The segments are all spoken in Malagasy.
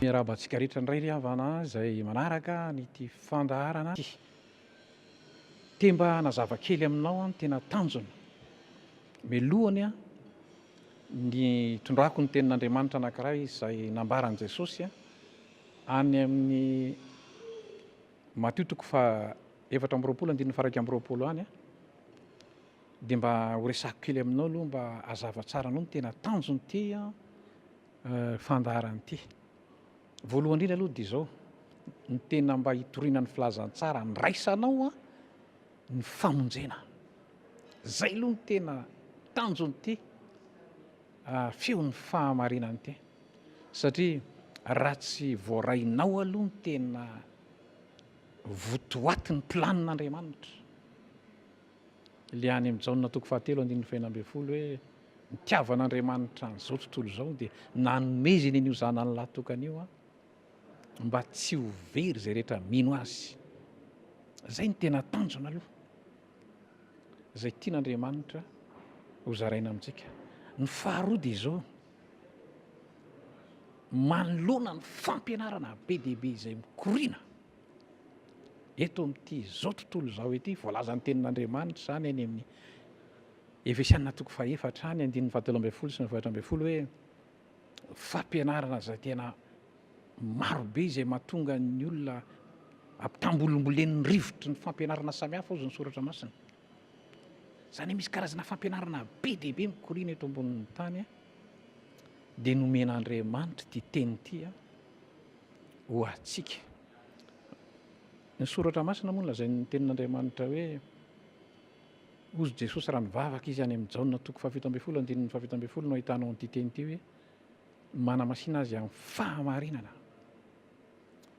Miarahaba antsika rehetra indray ry havana izay manaraka an'ity fandaharana ity. Te mba hanazava kely aminao aho ny tena tanjona. Melohany aho ny hitondrako ny tenin'Andriamanitra anankiray izay nambaran'i Jesosy any amin'ny Matio toko faha 24 andininy faha 21 any. Dia mba horesahako kely aminao aloha mba hazava tsara anao ny tena tanjon'ity fandaharana ity. Voalohany indrindra aloha dia izao, ny tena mba hitoriana ny filazantsara handraisanao ny famonjena. Izay aloha ny tena tanjon'ity feon'ny fahamarinana ity. Satria raha tsy voarainao aloha ny tena votoatin'ny planin'Andriamanitra, Ilay any amin'ny Jaona toko fahatelo andininy fahenina ambin'ny folo hoe nitiavan'Andriamanitra an'izao tontolo izao dia nanomezany an'io zanany lahy tokana io mba tsy ho very izay rehetra mino azy. Izay no tena tanjona aloha. Izay tian'Andriamanitra ho zaraina amintsika. Ny faharoa dia izao, manoloana ny fampianarana be dia be izay mikoriana Eto amin'ity izao tontolo izao ity, voalazan'ny tenin'Andriamanitra izany any amin'ny Efesiana toko fahefatra any andininy fahatelo ambin'ny folo sy ny fahaefatra ambin'ny folo hoe fampianarana izay tena marobe izay mahatonga ny olona ampitambolimbolen'ny rivotry ny fampianarana samihafa hozy ny soratra masina. Izany hoe misy karazana fampianarana be dia be mikoriana eto ambonin'ny tany dia nomen'Andriamanitra ity teny ity ho antsika. Ny soratra masina moa nolazain'ny tenin'Andriamanitra hoe hozy Jesosy raha nivavaka izy any amin'ny Jaona toko faha-17 andininy faha-17 no ahitanao an'ity teny ity hoe manamasina azy amin'ny fahamarinana.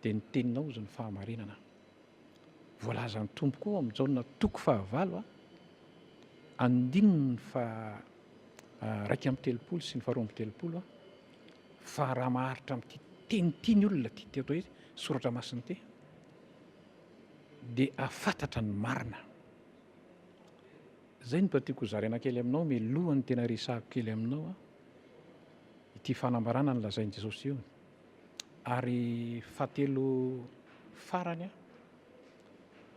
Dia ny teninao hozy ny fahamarinana. Voalazan'ny Tompo koa amin'ny Jaona toko fahavalo andininy faha 31 sy ny faha-32 fa raha maharitra amin'ity teny ity ny olona, ity atao hoe soratra masina ity, dia hahafantatra ny marina. Izay no mba tiako hozaraina kely aminao mialohan'ny tena resahako kely aminao ity fanambarana nolazain'i Jesosy io. Ary fahatelo farany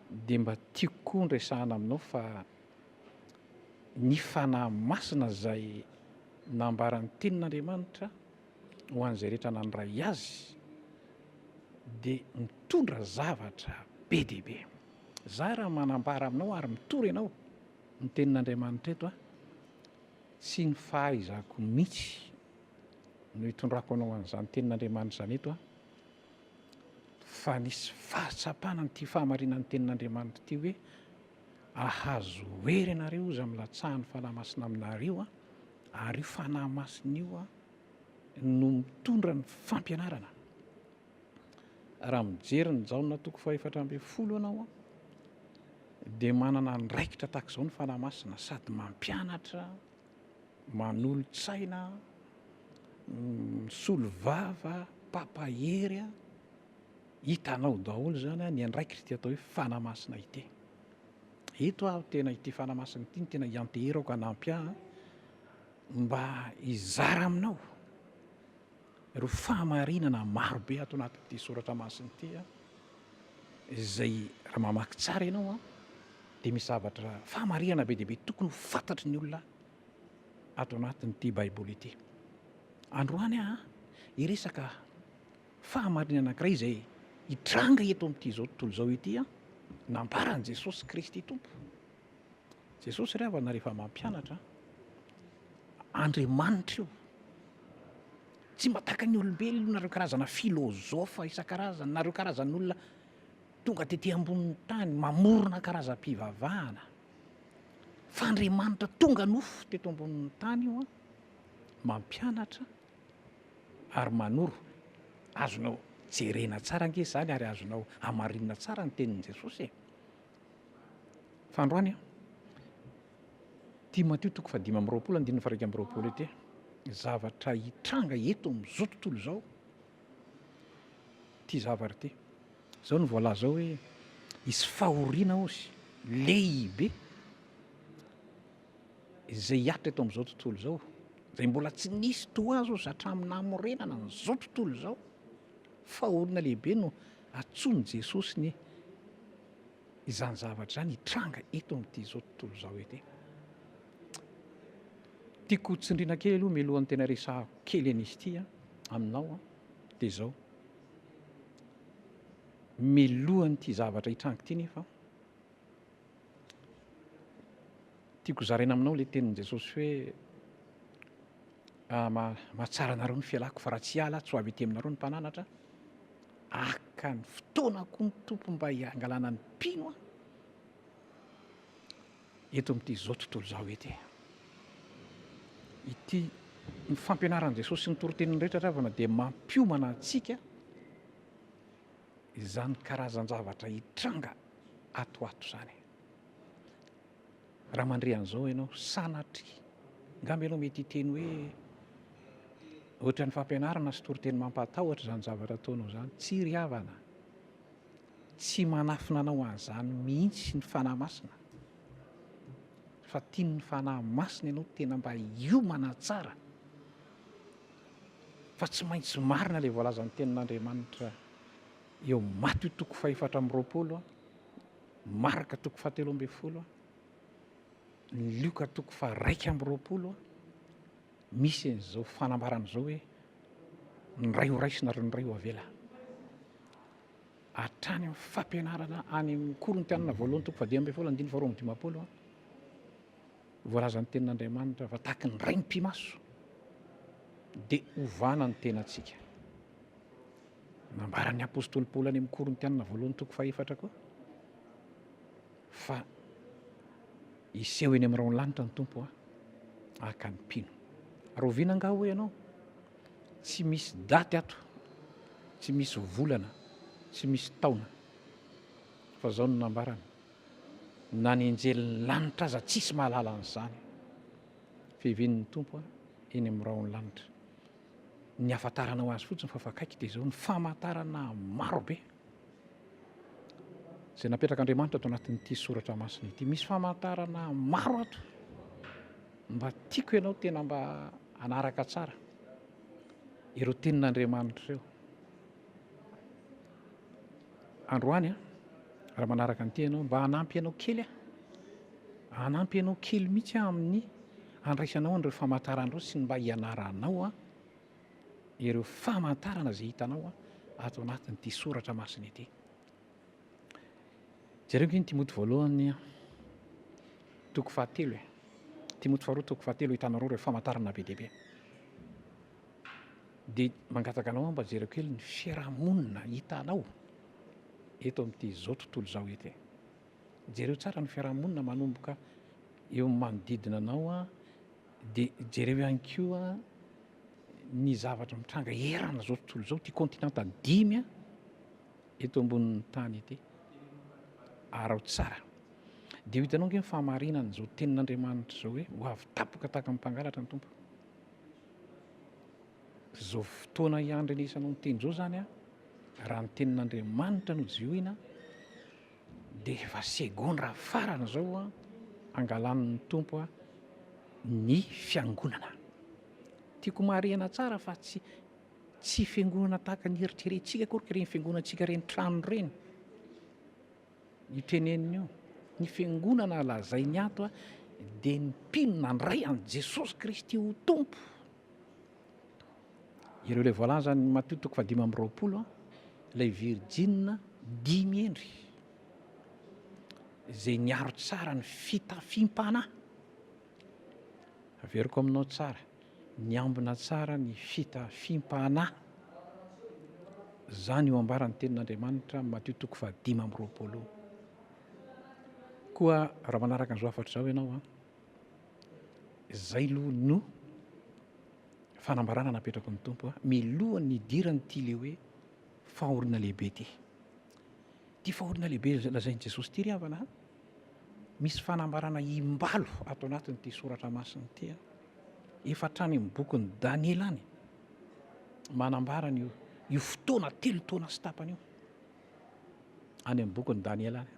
dia mba tiako koa ny resahana aminao fa ny Fanahy Masina izay nambaran'ny Tenin'Andriamanitra ho an'izay rehetra nandray Azy dia mitondra zavatra be dia be. Za raha manambara aminao ary mitory ianao ny Tenin'Andriamanitra eto an, tsy ny fahaizako mihitsy no itondrako anao an'izany Tenin'Andriamanitra izany eto an, fa nisy fahatsapana an'ity fahamarinan'ny Tenin'Andriamanitra ity hoe ahazo hery ianareo izy amin'ny latsahan'ny Fanahy Masina aminareo an, ary io Fanahy Masina io an no mitondra ny fampianarana. Raha mijery ny Jaona toko faha-14 ianao an, dia manana andraikitra tahaka izao ny Fanahy Masina, sady mampianatra, manolo-tsaina, misolo vava, mpampahery an, Hitanao daholo izany ny andraikitr'ity atao hoe Fanahy Masina ity. Eto aho tena ity Fanahy Masina ity no tena ianteherako hanampy ahy mba hizara aminao ireo fahamarinana maro be ato anatin'ity soratra masina ity izay raha mamaky tsara ianao dia misy zavatra fahamarinana be dia be tokony ho fantatry ny olona ato anatin'ity Baiboly ity. Androany aho hiresaka Fahamarinana anankiray izay hitranga eto amin'ity izao tontolo izao ity an, nambaran'i Jesosy Kristy Tompo. Jesosy ry havana rehefa mampianatra, Andriamanitra io. Tsy mba tahaka ny olombelona nareo karazana filozofa isan-karazany, nareo karazan'olona tonga tety ambonin'ny tany mamorona karazam-pivavahana. Fa Andriamanitra tonga nofo teto ambonin'ny tany io an, mampianatra ary manoro. Azonao jerena tsara ange izany ary azonao hamarinina tsara ny tenin'i Jesosy e. Fa androany an, ity Matio toko fahadimy amby 20 andininy faha-21 ity, zavatra hitranga eto amin'izao tontolo izao ity zavatra ity. Izao no voalaza ao hoe hisy fahoriana hozy lehibe izay hihatra eto amin'izao tontolo izao, izay mbola tsy nisy toa azy hozy hatramin'ny namorenana an'izao tontolo izao. Fahoriana lehibe no antsoin'i Jesosy ny izany zavatra izany hitranga eto amin'ity izao tontolo izao ity. Tiako ho tsindriana kely aloha mialohan'ny tena resahako kely an'izy ity aminao dia izao. Milohan'ity zavatra hitranga ity nefa tiako zaraina aminao ilay tenin'i Jesosy hoe ah, mahatsara anareo ny fialako fa raha tsy hiala tsy ho avy ety aminareo ny mpananatra. Haka ny fotoana koa ny Tompo mba hiangalana ny mpino an eto amin'ity izao tontolo izao ety. Ity ny fampianaran'i Jesosy sy ny toriteniny rehetra ry havana dia mampiomana antsika izany karazan-javatra hitranga ato ato izany. Raha mandre an'izao ianao, sanatria, angamba ianao mety hiteny hoe ohatran'ny fampianarana sy toriteny mampahatahotra izany zavatra ataonao izany. Tsia ry havana, tsy manafina anao an'izany mihitsy ny Fanahy Masina. Fa tian'ny Fanahy Masina ianao tena mba hiomana tsara. Fa tsy maintsy marina ilay voalazan'ny tenin'Andriamanitra eo Matio toko fahefatra amby 20. Marka toko fahatelo ambin'ny folo, ny Lioka toko faha-21, misy an'izao fanambarana izao hoe ny ray ho raisina ary ny ray ho avela. Hatrany amin'ny fampianarana any amin'ny Korintianina voalohany toko faha-15 andininy faha-52, voalazan'ny tenin'Andriamanitra fa tahaky ny ray mipi-maso dia hovana ny tenantsika. Nambaran'ny apostoly Paoly any amin'ny Korintianina voalohany toko fahefatra koa fa hiseho eny amin'ny rahon'ny lanitra ny Tompo a, haka ny mpino. Rahoviana angaha hoy ianao? Tsy misy daty ato, tsy misy volana, tsy misy taona. Fa izao no nambarany, na ny anjelin'ny lanitra aza tsisy mahalala an'izany. Fiavian'ny Tompo eny amin'ny rahon'ny lanitra. Ny ahafantaranao azy fotsiny fa efa akaiky dia izao ny famantarana maro be izay napetrak'Andriamanitra ato anatin'ity soratra masina ity. Misy famantarana maro ato. Mba tiako ianao tena mba hanaraka tsara ireo tenin'Andriamanitra ireo. Androany a, raha manaraka an'ity ianao, mba hanampy anao kely aho. Hanampy anao kely mihitsy aho amin'ny handraisanao an'ireo famantarana ireo sy ny mba hianaranao ireo famantarana izay hitanao ato anatin'ity soratra masina ity. Jereo ange ny Timoty voalohany toko fahatelo e. Timoty faharoa toko fahatelo hitanareo ireo famantarana be dia be. Dia mangataka anao aho mba jereo kely ny fiarahamonina hitanao eto amin'ity izao tontolo izao ety. Jereo tsara ny fiarahamonina manomboka eo amin'ny manodidina anao dia jereo ihany koa ny zavatra mitranga eran'izao tontolo izao, ity kontinanta dimy eto ambonin'ny tany ity. Araho tsara. Dia ho hitanao ange ny fahamarinan'izao tenin'Andriamanitra izao hoe ho avy tampoka tahaka ny mpangalatra ny Tompo. Izao fotoana iandrenesanao ny teny izao izany an, raha ny tenin'Andriamanitra no jiohina dia efa segondra farany izao an, angalan'ny Tompo an, ny fiangonana. Tiako marihana tsara fa tsy tsy fiangonana tahaka ny eritreretintsika akory ireny fiangonantsika ireny trano ireny. Io teneniny io. Ny fiangonana lazainy ato dia ny mpino nandray an'i Jesosy Kristy ho Tompo. Ireo ilay voalazan'i Matio toko faha-25, ilay virjina dimy endry izay niaro tsara ny fitafiam-panahy. Averiko aminao tsara. Niambina tsara ny fitafiam-panahy. Izany io ambaran'ny Tenin'Andriamanitra amin'ny Matio toko fahadimy amby 20 io. Koa raha manaraka an'izao hafatra izao ianao an, izay aloha no fanambarana napetraky ny Tompo an, milohan'ny hidiran'ity le hoe fahoriana lehibe ity. Ity fahoriana lehibe lazain'i Jesosy ity ry havana an, misy fanambarana imbalo ato anatin'ity soratra masina ity an. Efa hatrany amin'ny bokin'i Daniela any manambara an'io io fotoana telo taona sy tapany io. Any amin'ny bokin'i Daniela any.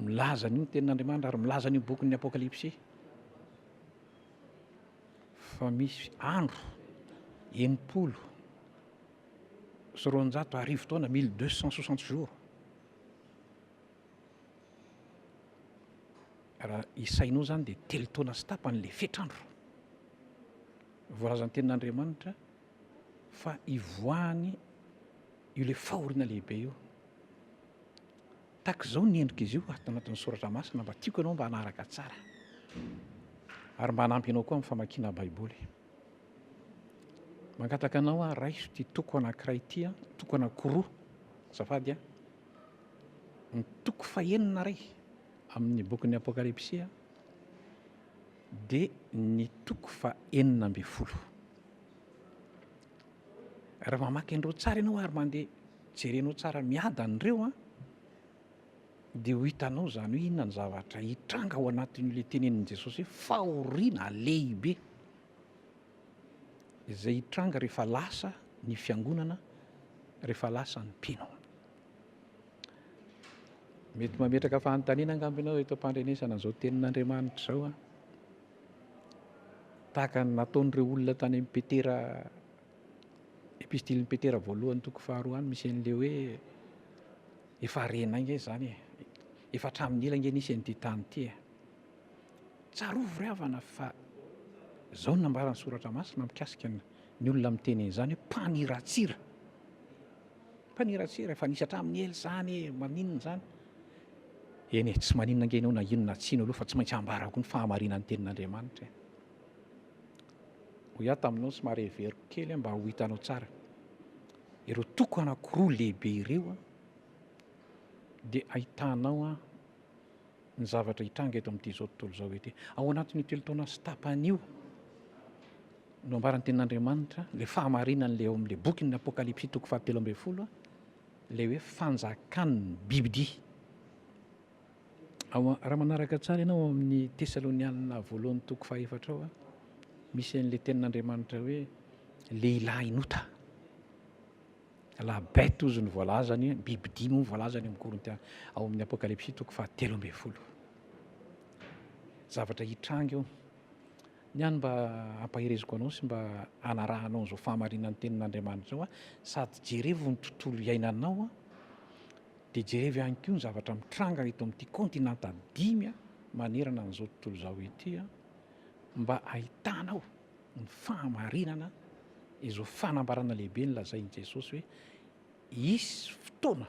Milaza an'io ny tenin'Andriamanitra ary milaza an'io bokin'ny Apokalypsy. Fa misy andro 260 taona, 1260 jours. Raha isainao izany dia telo taona sy tapany ilay fetr'andro. Voalazan'ny tenin'Andriamanitra fa ivoahany io ilay fahoriana lehibe io. Tahaka izao ny endrik'izy io ato anatin'ny soratra masina mba tiako ianao mba hanaraka tsara. Ary mba hanampy anao koa amin'ny famakiana Baiboly. Mangataka anao aho raiso ity toko anankiray ity, toko anankiroa, azafady an. Ny toko fahenina ray amin'ny bokin'ny Apokalypsy dia ny toko faha-16. Raha mamaky an'ireo tsara ianao ary mandeha jerenao tsara miadana ireo an, dia ho hitanao izany hoe inona ny zavatra hitranga ao anatin'ilay tenenin'i Jesosy hoe fahoriana lehibe izay hitranga rehefa lasa ny fiangonana, rehefa lasa ny mpino. Mety mametraka fanontaniana angamba ianao eto am-pandrenesana an'izao tenin'Andriamanitra izao an. Tahaka ny nataon'ireo olona tany amin'i Petera, epistilin'i Petera voalohany toko faharoa any misy an'ilay hoe efa renay nge izany e. Efa hatramin'ny ela nge nisy an'ity tany ity e. Tsarovy ry havana fa izao no nambaran'ny soratra masina mikasika ny olona miteny an'izany hoe mpaniratsira. Mpaniratsira, efa nisy hatramin'ny ela izany e, maninona izany? Eny e, tsy maninona ange ianao na inona na tsy inona aloha fa tsy maintsy ambarako ny fahamarinan'ny tenin'Andriamanitra e. Hoy aho taminao somary heveriko kely mba ho hitanao tsara. Ireo toko anankiroa lehibe ireo dia ahitanao ny zavatra hitranga eto amin'ity izao tontolo izao ity. Ao anatin'io telo taona sy tapany io no ambaran'ny tenin'Andriamanitra, ilay fahamarinan'ilay ao amin'ilay bokin'ny Apokalypsy toko fahatelo ambin'ny folo, ilay hoe fanjakan'ny bibidia. Ao, raha manaraka tsara ianao ao amin'ny Tesalonianina voalohany toko fahefatra ao, misy an'ilay tenin'Andriamanitra hoe lehilahin'ota. La bête hozy no voalazany, bibidia moa voalazany amin'ny Korintiana, ao amin'ny Apokalypsy toko fahatelo ambin'ny folo. Zavatra hitranga io. Ny hany mba hampahereziko anao sy mba hanarahanao an'izao fahamarinan'ny tenin'Andriamanitra izao, sady jerevo ny tontolo iainanao, dia jerevo ihany koa ny zavatra mitranga eto amin'ity kontinanta dimy manerana an'izao tontolo izao ity, mba hahitanao ny fahamarinana izao fanambarana lehibe nolazain'i Jesosy hoe hisy fotoana,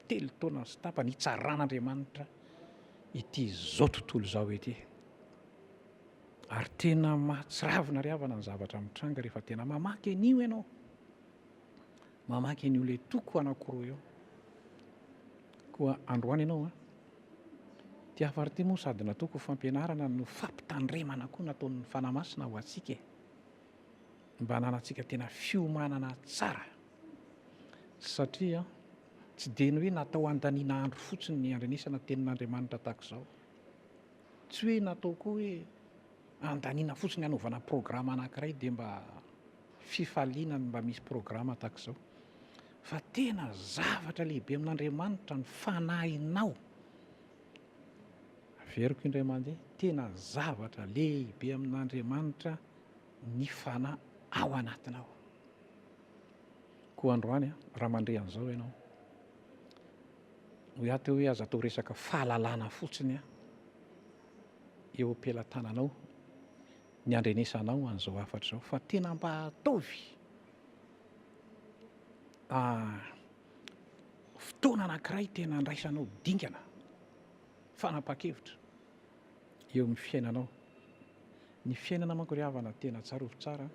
telo taona sy tapany, hitsaran'Andriamanitra ity izao tontolo izao ity. Ary tena mahatsiravina ry havana ny zavatra mitranga rehefa tena mamaky an'io ianao. Mamaky an'io ilay toko anankiroa io. Koa androany ianao an, ity hafatra ity moa sady nataoko ho fampianarana no fampitandremana koa nataon'ny Fanahy Masina ho antsika e. Mba hananantsika tena fiomanana tsara. Satria tsy dia ny hoe natao handaniana andro fotsiny ny handrenesana tenin'Andriamanitra tahaka izao. Tsy hoe natao koa hoe andaniana fotsiny hanaovana programa anankiray dia mba fifaliana ny mba misy programa tahaka izao. Fa tena zavatra lehibe amin'Andriamanitra ny fanahinao. Averiko indray mandeha, tena zavatra lehibe amin'Andriamanitra ny fanahy ao anatinao. Koa androany, raha mandre an'izao ianao, Hoy aho teo hoe aza atao resaka fahalalana fotsiny eo am-pelatananao ny handrenesanao an'izao hafatra izao fa tena mba ataovy fotoana anankiray tena andraisanao dingana fanapahan-kevitra eo amin'ny fiainanao. Ny fiainana manko ry havana tena tsarovy tsara an,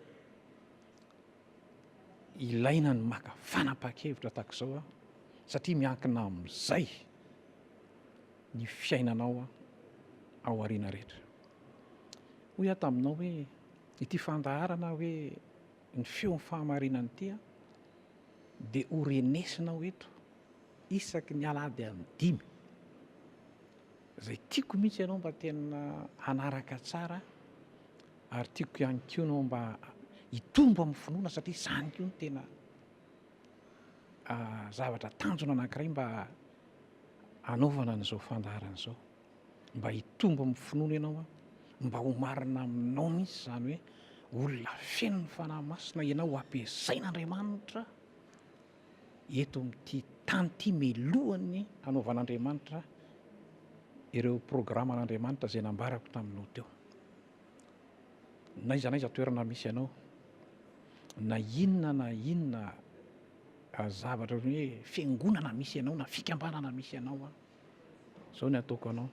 ilaina ny maka fanapahan-kevitra tahaka izao an, satria miankina amin'izay ny fiainanao ao aoriana rehetra. Hoy aho taminao hoe ity fandaharana hoe ny feon'ny fahamarinana ity an, dia ho renesinao eto isaky ny alahady amin'ny dimy. Izay tiako mihitsy ianao mba tena hanaraka tsara ary tiako ihany koa ianao mba hitombo amin'ny finoana satria izany koa no tena zavatra tanjona anankiray mba hanaovana an'izao fandaharana izao. Mba hitombo amin'ny finoana ianao an, mba ho marina aminao mihitsy izany hoe olona feno ny Fanahy Masina ianao ampiasain'Andriamanitra eto amin'ity tany ity milohan'ny hanaovan'Andriamanitra ireo programan'Andriamanitra izay nambarako taminao teo. N'aiza n'aiza toerana misy anao, na inona na inona zavatra hoe fiangonana misy anao na fikambanana misy anao, izao ny ataoko anao,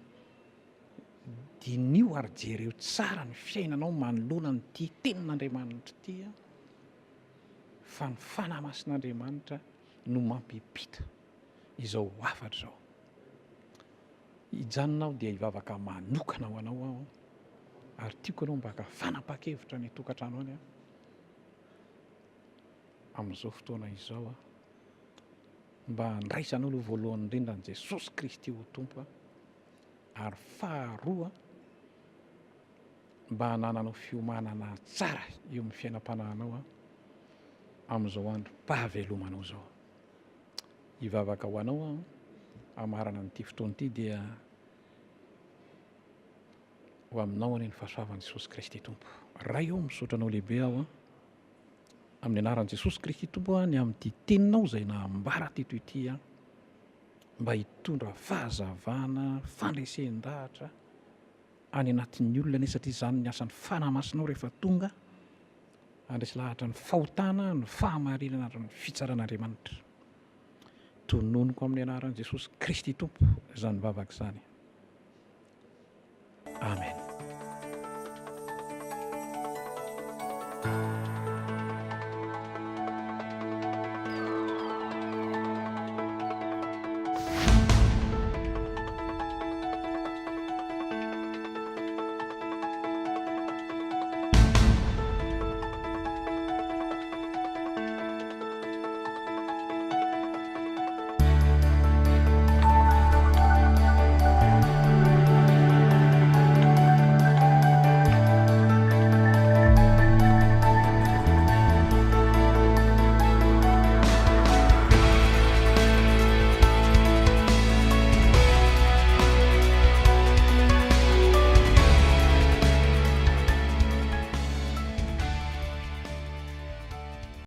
diniho ary jereo tsara ny fiainanao manoloana an'ity tenin'Andriamanitra ity. Fa ny Fanahy Masin'Andriamanitra no mampipita izao hafatra izao. Hijanona aho dia hivavaka manokana ho anao aho, ary tiako ianao mba haka fanapahan-kevitra any an-tokantrano any amin'izao fotoana izao, mba handraisanao aloha voalohany indrindra an'i Jesosy Kristy ho Tompo, ary faharoa, mba hanananao fiomanana tsara eo amin'ny fiainam-panahinao amin'izao androm-pahavelomanao izao. Hivavaka ho anao aho hamarana an'ity fotoana ity dia ho aminao anie ny fahasoavan'i Jesosy Kristy Tompo. Ray ô, misaotra anao lehibe aho amin'ny anaran'i Jesosy Kristy Tompo ny amin'ity teninao izay nambara teto ity mba hitondra fahazavana, fandresen-dahatra, any anatin'ny olona anie satria izany ny asan'ny Fanahy Masinao rehefa tonga handresy lahatra ny fahotana, ny fahamarinana ary ny fitsaran'Andriamanitra. Tononiko amin'ny anaran'i Jesosy Kristy Tompo izany vavaka izany. Amen.